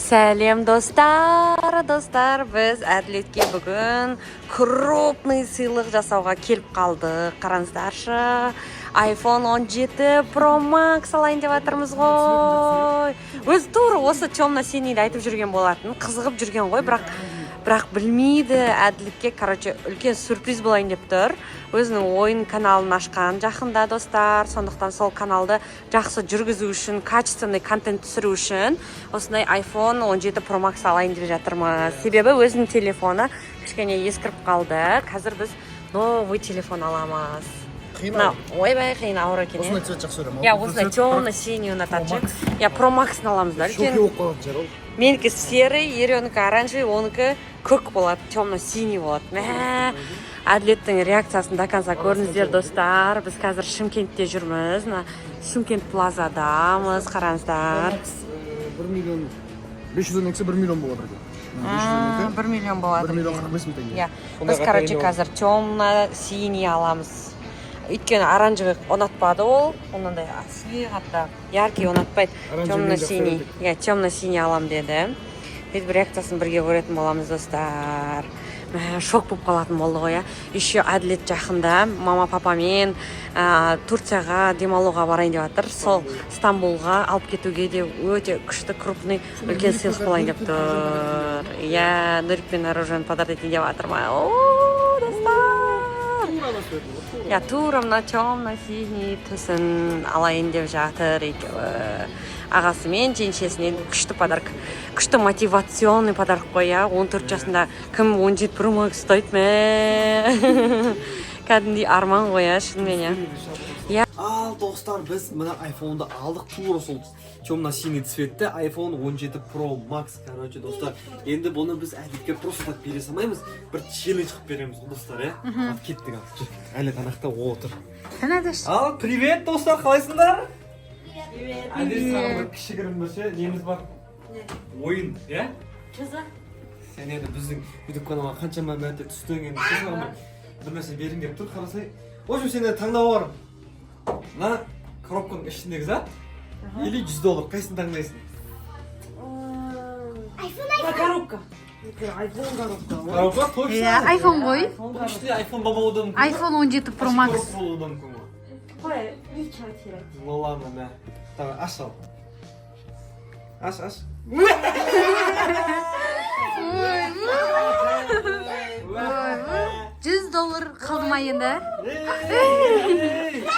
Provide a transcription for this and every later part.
Сәлем, достар! Достар, біз Әділетке бүгін крупный сыйлық жасауға келіп қалдық. Қараңыздаршы, iPhone 17 Pro Max алайын деп жатырмыз ғой. Өзі тура осы темно синийді айтып жүрген болатын, қызығып жүрген ғой, бірақ білмейді. Әділетке, короче, үлкен сюрприз болайын деп тұр. Өзінің ойын каналын ашқан жақында, достар. Сондықтан сол каналды жақсы жүргізу үшін, качественный контент түсіру үшін осындай iPhone 17 Pro Max алайын деп жатырмыз. Себебі өзінің телефоны кішкене ескіріп қалды. Қазір біз новый телефон аламыз. Қиын. Мына, ойбай, қиын, ауыр екен, иә. Осындай цвет жақсы көремін. Иә, осындай темно синий ұнатады ше. Иә, Pro Max'ын аламыз да, Шоки үлкен. болып қалатын шығар ол. Менікі серый, Еренікі оранжевый, оныкі көк болады, темно синий болады. Мә, Әділеттің реакциясын до конца көріңіздер, достар. Біз қазір Шымкентте жүрміз, мына Шымкент Плазадамыз, қараңыздар. 1 миллион 512-сі 1 миллион болады екен. 512. 1 миллион болады. 1 миллион 45 мың теңге. Иә, біз, короче, қазір темно синий аламыз, өйткені оранжевый ұнатпады ол. Мынандай қатты яркий ұнатпайды. Оранжевый Темно мен жақсы синий. көреді. Иә, темно синий алам деді. Сөйтіп, реакциясын бірге көретін боламыз, достар. Мә, шок болып қалатын болды ғой, иә. Еще Әділет жақында мама папамен Турцияға демалуға барайын деп жатыр. Сол Стамбулға алып кетуге де өте күшті, крупный, үлкен сыйлық болайын деп тұр. Иә, Нурик пен Аружан подарок етейін деп жатыр ма. О, достар, иә, тура мына темно синий түсін алайын деп жатыр екеуі. Ағасы мен жеңшесінен күшті подарок, күшті мотивационный подарок қой, иә. 14 жасында кім 17 Pro Max ұстайды? Мә, кәдімгідей арман ғой, иә, шынымен, иә. Ал, достар, біз мына айфонды алдық, тура сол темно синий цветті iPhone 17 Pro Max. Короче, достар, енді бұны біз Әділетке просто так бере салмаймыз, бір челлендж қылып береміз ғой, достар, иә. Ал, кеттік, ал, жүр. Әділет ана жақта отыр. Ал, привет, достар, қалайсыңдар? Привет. Әділет, саған бір кішігірім бір ше неміз бар, ойын, иә. Сен енді біздің ютуб каналға қаншама мәрте түстің, енді саған бір нәрсе бергім келіп тұр, қарасай. В общем, сенде таңдау бар: мына коробканың ішіндегі зат или 100 доллар, қайсысын таңдайсың? Коробка. Коробка, точно? Иә, айфон ғой. Бұның ішінде айфон болуы да мүмкін. iPhone 17 Pro Max. Коробка болуы да мүмкін ғой. Қой, нечего терять. Ну ладно, мә, давай, аш, ал, аш, аш. Ой, 100 доллар қалды ма енді? Ей!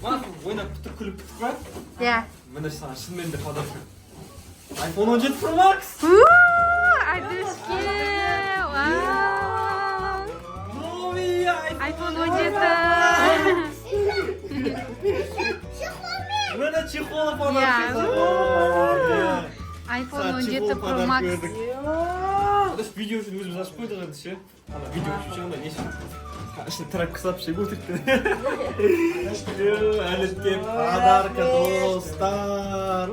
Мақұл, ойнап біттік, күліп біттік па? Иә. Міне, саған шынымен де подарка, iPhone 17 Pro Max. Әдішке, вау! Новый iPhone 17. Міне, чехолы, подарок. Иә. iPhone 17 Pro Max. Біз видео үшін өзіміз ашып қойдық енді ше, ана видео үшін ше, ана несі, ішіне тряпка салып ше, өтірік. Әділетке подарка, достар.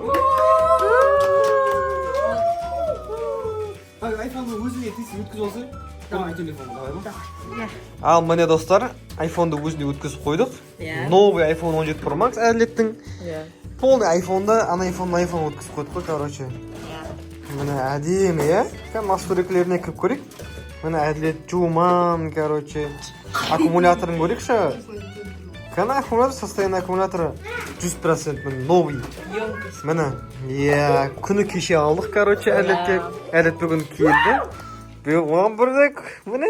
Айфонды өзіңе тез өткізіп алсай. Давай телефонды, давай ма? Иә. Ал, міне, достар, айфонды өзіне өткізіп қойдық. Иә. Новый iPhone 17 Pro Max Әділеттің. Иә. Полный айфонды, ана айфон, айфон өткізіп қойдық қой, короче. Міне, әдемі, иә. Кәдімгі настройкалеріне кіріп көрейік. Міне, Әділет жуман, короче, аккумуляторын көрейікші. Кәне, аккумулятор, состояние аккумулятора 100%, міне, новый. Міне, иә, күні кеше алдық, короче, Әділетке. Әділет бүгін келді, бүгін оған бірдек. Міне,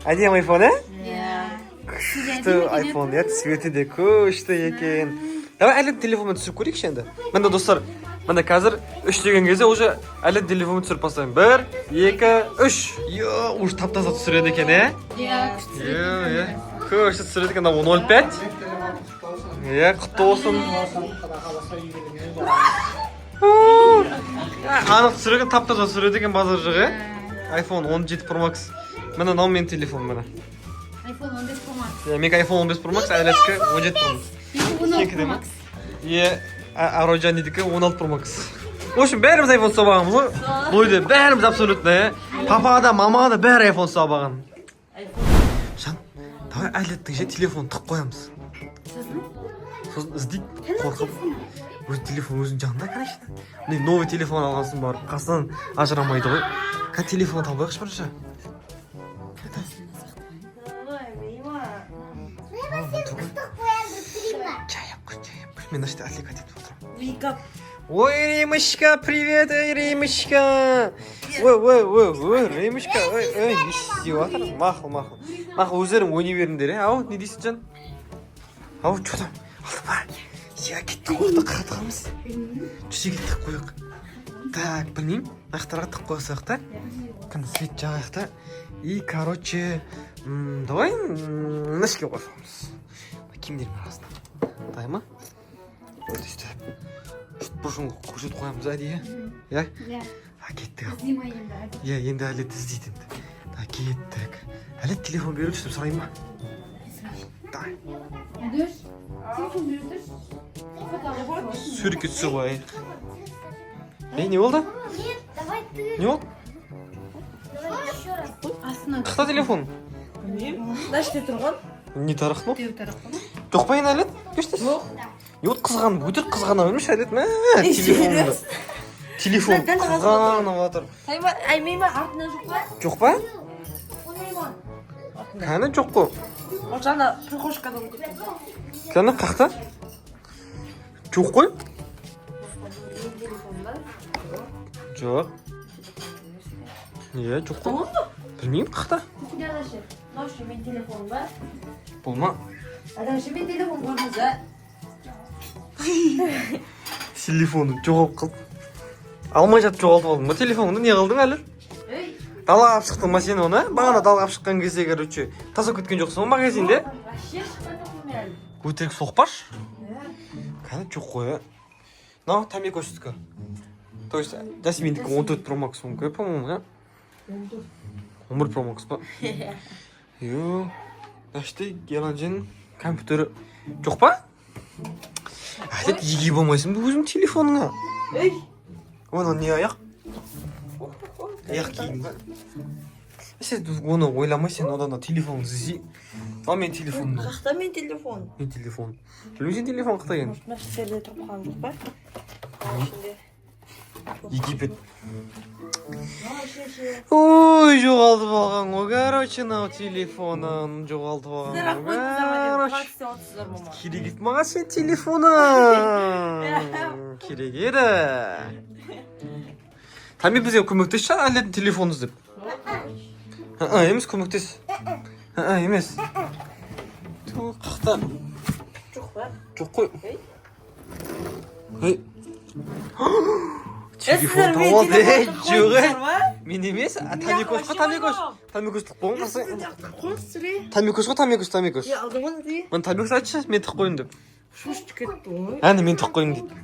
әдемі айфон, ә? Иә. Күшті айфон, иә, цветі де күшті екен. Давай Әділет телефонмен түсіріп көрейікші енді. Міне, достар, міне, қазір үш деген кезде уже Әділет телефонмен түсіріп бастаймын. Бір, екі, үш. Йо, уже тап таза түсіреді екен, иә. Иә, күшті. Иә, күшті түсіреді екен. Мынау 0,5, иә. Құтты болсын. Анық түсіреді екен, тап таза түсіреді екен, базар жоқ, иә. iPhone 17 Pro Max. Міне, мынау менің телефоным, міне. iPhone 15 Pro Max. Иә, менікі iPhone 15 Pro Max, Әділеттікі 17 Pro Max. Менікі 16 Сенікі де Pro ма? Max. Иә, Арожанидікі 16 Pro Max. В общем, бәріміз iPhone ұстап алғанбыз ғой бұл үйде, бәріміз абсолютно, иә. Папа да, мама да, бәрі iPhone ұстап алған. Жан, давай Әділеттің ше телефонын тығып қоямыз, сосын іздейді қорқып. Өз телефон өзінің жанында, конечно. Міне, новый телефон алған соң барып қасынан ажырамайды ғой. Кәне, телефон табайықшы бірінші. Чай алып қой, чай алып қой. Мен мына жерде отвлекать етіп отырамын. Ой, Римочка, привет, эй, Римочка. Ой, ой, ой, ой, Римочка, ой, ой, не істеп жатыр? Мақұл, мақұл. Мақұл, өздерің ойнай беріңдер, е? Ау, не дейсің, жан? Ау, че там? Алды ба? Я кеттік, оқты қатығамыз. Төсекке тығып қояйық. Так, білмеймін, ақтарға тығып қойсақ та. Кәне, свет жағайық та. И, короче, давай мына жерге қоя саламыз. Мына киімдердің арасына. Давай ма? Вот өйстіп. Үст бұрышын көрсетіп қоямыз әдейі. Иә? Иә. А, кеттік ал. Іздеймін енді. Иә, енді Әділет іздейді енді. Да, кеттік. Әділет, телефон беріңізші деп сұрайын ба? Давай. Әдүш, телефон бере тұршы. Суретке түсе қояйық. Ей, не болды? Нет, давай ты. Не болды? Давай еще раз. Астына Қақта телефон? Мына жерде тұрған. Не тарақтың? теу тарақ қой. Жоқ па енді, Әділет? Берші. Жоқ. Не болды, қызғанып, өтірік қызғана бермеші, Әділет. Мә, телефонды. Телефон қызғанып жатыр. Тайма, аймай ма, артында жоқ па? Жоқ па? Кәні, жоқ қой. Ол жаңа прихожкада болып кеткен. Кәні, қақта? Жоқ қой. Жоқ. Иә, жоқ қой. Білмеймін, қақта. Мынау менің телефоным ба? Бұл ма? Адам менің телефон көрдіңіз а? Телефоны жоғалып қалды. Алмай жатып жоғалтып алдың ба телефоныңды? Не қылдың әлі? Ей, Далаға алып шықтың ба сен оны? Бағана далаға алып шыққан кезде, короче, тастап кеткен жоқсың ғой магазинде? Вообще шыққан жоқпын мен әлі. Өтірік соқпашы. Кәні, жоқ қой, ә. Мынау Тамикоштікі. То есть Жасминдікі 14 Pro Max мүмкін, по-моему, иә? 11 Pro Max па? Йо, значит, Геланжин компьютері жоқ па? Әдет, еге болмайсың ба өзің телефоныңа? Ей, Оны не аяқ? Аяқ киім ба? Сен оны ойламай, сен одан да телефоныңды іздей. Ал мен телефонымды. Қақта мен телефон. Мен телефон. Білмеймін, сен телефон қақта екен. Может, мына жерде тұрып қалған жоқ па? Ішінде. Египет. Мына ше. Ой, жоғалтып алған ғой, короче, мынау телефонын жоғалтып Сіздер алған ақ ғой. қойдыңыздар ма деп, Короче, қалай істеп отырсыздар мама? керек еді маған сен телефоның. Керек еді. Тами, бізге көмектесші Әділеттің телефонын іздеп. А, емес, көмектес. А, емес. Ту, қақта. Жоқ па? Жоқ қой. Ей. Ей. Телефон Сіздер мен тауып алды. Ей, телефонды жоқ, ей. қойдыңыздар ма? Мен емес, а, Тамикош қой, Тамикош. Тамикош тығып қойған қарасаң. Қойсыз. Тамикош қой, Тамикош, Тамикош. Алдың ғой, не? Міне, Тамикош айтшы, мен тығып қойдым деп. Шошып кетті ғой. Әне, мен тығып қойдым дейді.